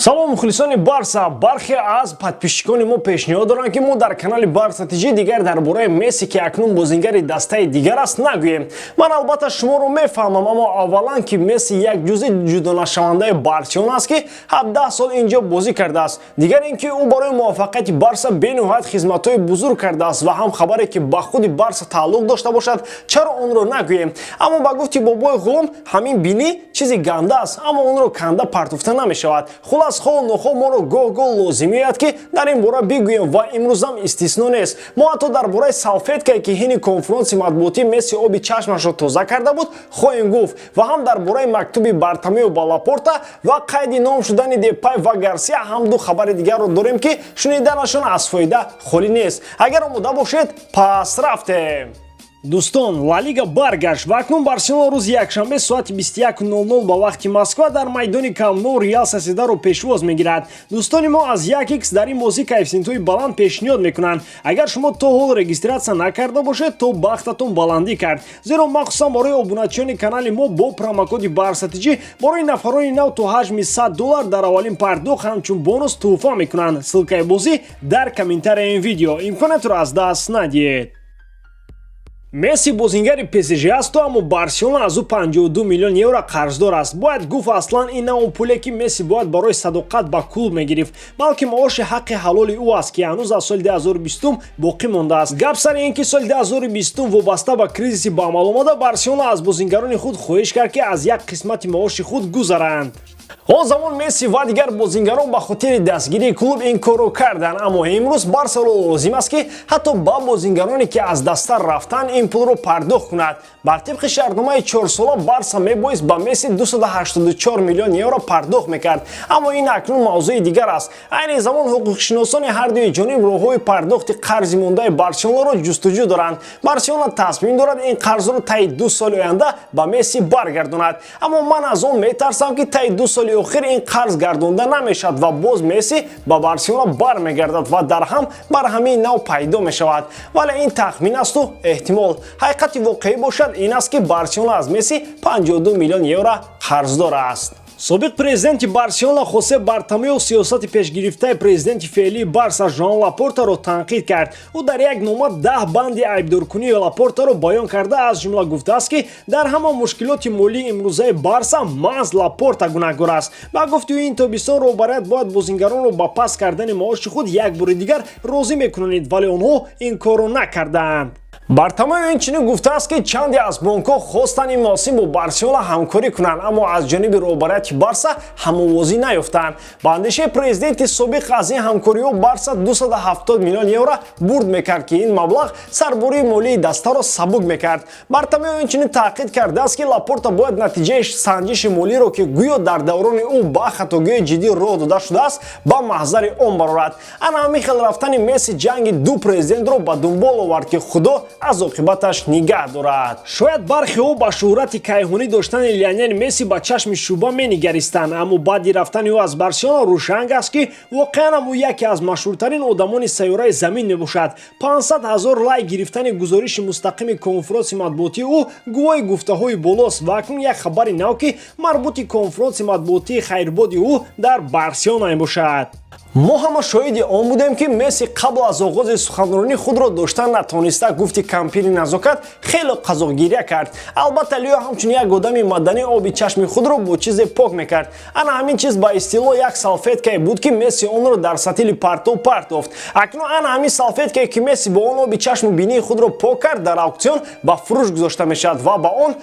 Салом, мухлисони Барса! Бархе аз подписчикони мо пешниҳод доранд, ки мо дар канали Барса ТЖ дигар дар бораи Месси, ки акнун бозингари дастаи дигар аст, нагӯем. Ман албатта шуморо мефаҳмам, аммо аввалан, ки Месси як ҷузъи ҷудонашавандаи Барселона аст, ки 17 сол инҷо бозӣ кардааст. Дигар ин ки ӯ барои муваффақияти Барса бениҳоят хизматҳои бузург кардааст ва ҳам хабаре, ки ба худи Барса тааллуқ дошта бошад, чаро онро нагӯем? Аммо ба гуфти бобои Ғулом, ҳамин бинӣ чизи ганда аст, аммо онро канда партофта намешавад. Хулас, хоҳу нохоҳ моро гоҳ-гоҳ лозим меояд, ки дар ин бора бигӯем ва имрӯзам истисно нест. Мо ҳатто дар бораи салфеткае, ки ҳини конфронси матбуотӣ Месси оби чашмашро тоза карда буд, хоҳем гуфт ва ҳам дар бораи мактуби Бартомеу ба Лапорта ва қайди ном шудани Депай ва Гарсия ҳам ду хабари дигарро дорем, ки шуниданашон аз фоида холӣ нест. Агар омода бошед, пас рафтем. Дӯстон, Ла Лига баргашт ва акнун Барселона рӯзи якшанбе соати 21:00 ба вақти Москва дар майдони Камп Ноу Реал Сосьедаро пешвоз мегирад. Дӯстони мо аз 1x дар ин бозӣ коэффисиентҳои баланд пешниҳод мекунанд. Агар шумо то ҳол регистрация накарда бошед, то бахтатон баландӣ кард, зеро махсусан барои обуначиёни канали мо бо промокоди БАРСАТИҷӣ барои нафарони нав то ҳаҷми 100 доллар дар аввалин пардохт ҳамчун бонус тӯҳфа мекунанд. Ссылкаи бозӣ дар комментарияи ин видео. Имкониятро аз даст надиҳед. Месси бозингари ПСЖ асту, аммо Барселона аз ӯ 52 миллион евро қарздор аст. Бояд гуфт, аслан ин на он пуле, ки Месси бояд барои садоқат ба клуб мегирифт, балки маоши ҳаққи ҳалоли ӯ аст, ки ҳанӯз аз соли 2020 боқӣ мондааст. Гап сари ин ки соли 2020 вобаста ба кризиси ба амал омада, Барселона аз бозингарони худ хоҳиш кард, ки аз як қисмати маоши худ гузаранд. Он замон Месси ва дигар бозингарон ба хотири дастгирии клуб ин корро карданд, аммо имрӯз Барсаро лозим аст, ки ҳатто ба бозингароне, ки аз даста рафтанд, ин пулро пардохт кунад. Бар тибқи шартномаи чорсола Барса мебоист ба Месси 284 миллион евро пардохт мекард, аммо ин акнун мавзӯи дигар аст. Айни замон ҳуқуқшиносони ҳардуи ҷониб роҳҳои пардохти қарзи мондаи Барселонаро ҷустуҷӯ доранд. Барселона тасмим дорад ин қарзро таи 2 соли оянда ба Месси баргардонад, аммо ман аз он метарсам, ки таи 2 соли охир ин қарз гардонда намешавад ва боз Месси ба Барселона бармегардад ва дарҳам барҳамии нав пайдо мешавад. Вале ин тахмин асту эҳтимол. Ҳақиқати воқеӣ бошад ин аст, ки Барселона аз Месси 52 миллион евро қарздор аст. Собиқ президенти Барселона Хосе Бартомео сиёсати пешгирифтаи президенти феълии Барса Жоан Лапортаро танқид кард. Ӯ дар як нома 10 банди айбдоркунии Лапортаро баён карда, аз ҷумла гуфтааст, ки дар ҳама мушкилоти молии имрӯзаи Барса маҳз Лапорта гунаҳгор аст. Ба гуфти ӯ, ин тобистон роҳбарият бояд бозингаронро ба паст кардани маоши худ як бори дигар розӣ мекунонид, вале онҳо ин корро накардаанд. Бартомео инчунин гуфтааст, ки чанде аз бонкҳо хостанд ин мавсим бо Барселона ҳамкорӣ кунанд, аммо аз ҷониби роҳбарияти Барса ҳамовозӣ наёфтанд. Ба андешаи президенти собиқ, аз ин ҳамкориҳо Барса 270 миллион евро бурд мекард, ки ин маблағ сарбории молии дастаро сабук мекард. Бартомео инчунин таъқид кардааст, ки Лапорта бояд натиҷаи санҷиши молиро, ки гӯё дар даврони ӯ ба хатогиҳои ҷиддӣ роҳ дода шудааст, ба маҳзари ом барорад. Ана ҳамин хел рафтани Месси ҷанги ду президентро ба дунбол овард, ки Худо аз оқибаташ нигаҳ дорад. Шояд бархеҳо ба шӯҳрати кайҳонӣ доштани Лионел Месси ба чашми шубҳа менигаристанд, аммо баъди рафтани ӯ аз Барселона рӯшанг аст, ки воқеан ҳам ӯ яке аз машҳуртарин одамони сайёраи Замин мебошад. 500 ҳазор лайк гирифтани гузориши мустақими конфронси матбуотии ӯ гувоҳи гуфтаҳои болост. Ва акнун як хабари нав, ки марбути конфронси матбуотии хайрбоди ӯ дар Барселона мебошад. Мо ҳама шоҳиди он будем, ки Месси қабл аз оғози суханронӣ худро дошта натониста, гуфти кампири назокат, хеле қазоқгирия кард. Албатта, Лео ҳамчун як одами маданӣ оби чашми худро бо чизе пок мекард. Ана ҳамин чиз ба истилоҳ як салфеткае буд, ки Месси онро дар сатили партов партофт. Акнун ана ҳамин салфеткае, ки Месси бо он оби чашму бинии худро пок кард, дар ауксион ба фурӯш гузошта мешавад ва ба он,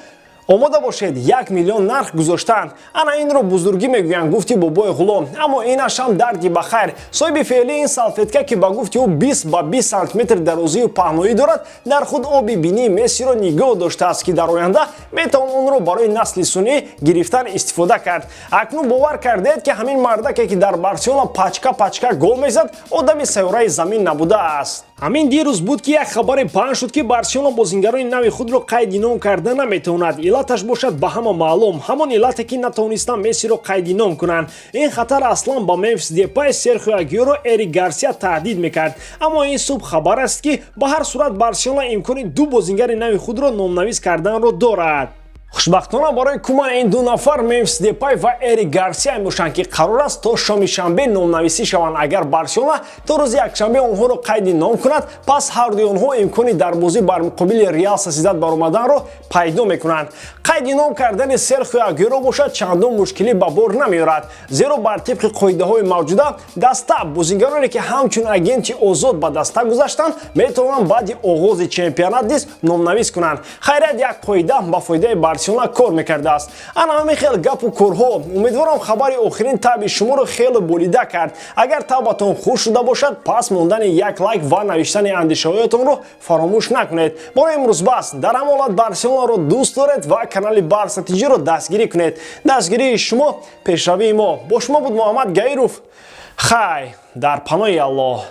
омода бошед, 1 миллион нарх гузоштаанд. Ана инро бузургӣ мегӯянд, гуфти бобои Ғулом. Аммо инаш ҳам дарди ба хайр. Соҳиби феълии ин салфетка, ки ба гуфти ӯ 20 ба 20 сантиметр дарозию паҳноӣ дорад, дар худ оби бинии Мессиро нигоҳ доштааст, ки дар оянда метавон онро барои насли сунъӣ гирифтан истифода кард. Акнун бовар кардед, ки ҳамин мардаке, ки дар Барселона пачка пачка гол мезад, одами сайёраи Замин набудааст. Ҳамин дирӯз буд, ки як хабаре паҳн шуд, ки Барселона бозингарони нави худро қайди ном карда наметавонад. Иллаташ бошад ба ҳама маълум, ҳамон иллате, ки натавонистанд Мессиро қайди ном кунанд. Ин хатар аслан ба Мемфис Депай, Серхио Агюро, Эрик Гарсия таҳдид мекард, аммо ин субҳ хабар аст, ки ба ҳар сурат Барселона имкони ду бозингари нави худро номнавис карданро дорад. Хушбахтона барои Куман, ин ду нафар Мемфис Депай ва Эрик Гарсия мебошанд, ки қарор аст то шоми шанбе номнависӣ шаванд. Агар Барселона то рӯзи якшанбе онҳоро қайди ном кунад, пас ҳардуи онҳо имкони дар бозӣ бар муқобили Реал Сосьедад баромаданро пайдо мекунанд. Қайди ном кардани Серхио Агюэро бошад, чандон мушкилӣ ба бор намеорад, зеро бар тибқи қоидаҳои мавҷуда даста бозингароне, ки ҳамчун агенти озод ба даста гузаштанд, метавонанд баъди оғози чемпионат низ номнавис кунанд. Хайрият, як қоида ба фоидаи Барселона кор мекардааст. Ана ҳамин хел гапу корҳо. Умедворам, хабари охирин табъи шуморо хеле болида кард. Агар табъатон хуш шуда бошад, пас мондани як лайк ва навиштани андешаҳоятонро фаромӯш накунед. Бори имрӯз бас. Дар ҳамон ҳолат Барселонаро дӯст доред ва канали Барса ТЖро дастгирӣ кунед. Дастгирии шумо — пешравии мо. Бо шумо буд Муҳаммад Гаиров. Хай, дар паноҳи Аллоҳ.